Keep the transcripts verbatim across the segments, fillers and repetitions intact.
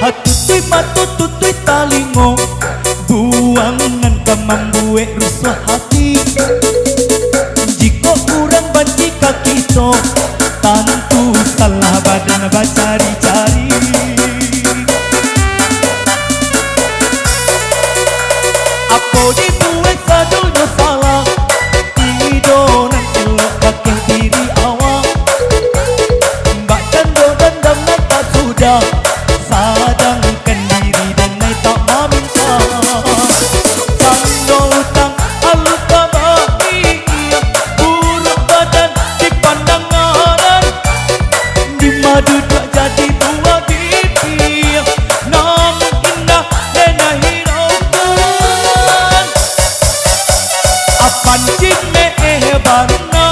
Tutuik mato, tutuik talingo, buangan ka mambuek rusuah hati. Jikok urang banci ka kito, tantu salah badan bacari-cari. Apo dibuek sadonyo salah, ido nan elok bakeh diri awak. Bak cando dandam nan tak sudah, sadangkan diri denai tak maminta. Cando utang alun tabaiak, buruak badan dipandang ngaran. Dima duduak jadi buah bibia, namun indah denai hiraukan. Apan cin meeh bana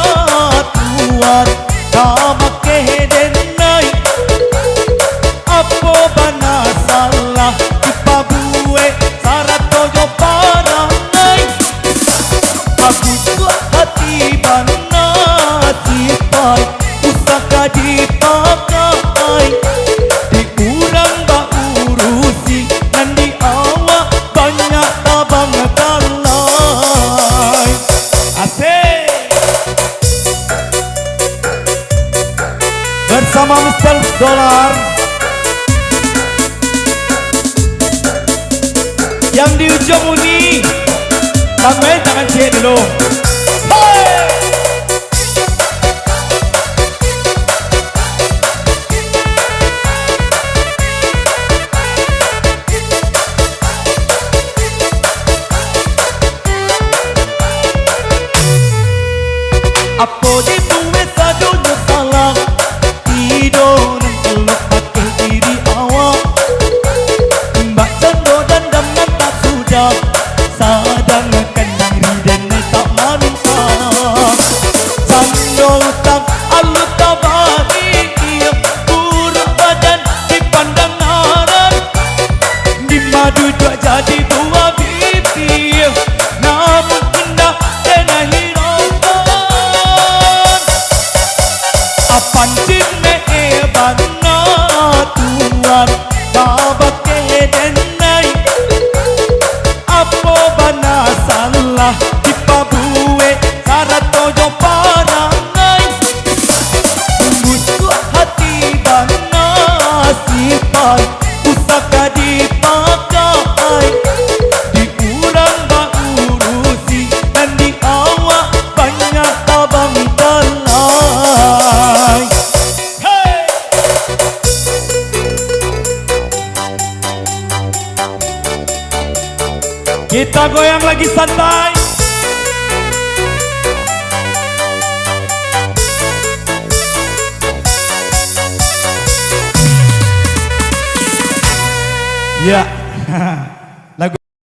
tuan, ka bakeh denai. Apo bana salah dipabuek sarato jo parangai? Bagusuak hati bana sipaik, usah ka dipakai. Di urang baurusi, nan di awak banyak tabang kalai. Asik. Bersama Mister Dolar. Yang di ujung uni, tambah tangan ciek dulu. Hei! Apo dibuek sadonyo salah, ido nan elok bakeh diri awak. Bak cando dandam nan tak sudah, sadangkan diri denai tak maminta. Cando utang alun tabaiak, buruak badan dipandang ngaran. Dima duduak jadi buah bibia, namun indah denai hiraukan. Apan cin meeh bana tuan, ka bakeh denai. Apo bana salah dipabuek sarato jo parangai? Busuak hati bana sipaik, usah ka dipakai. Di urang baurusi, nan di awak banyak tabang kalai. Hei! Kita goyang lagi santai. Ya.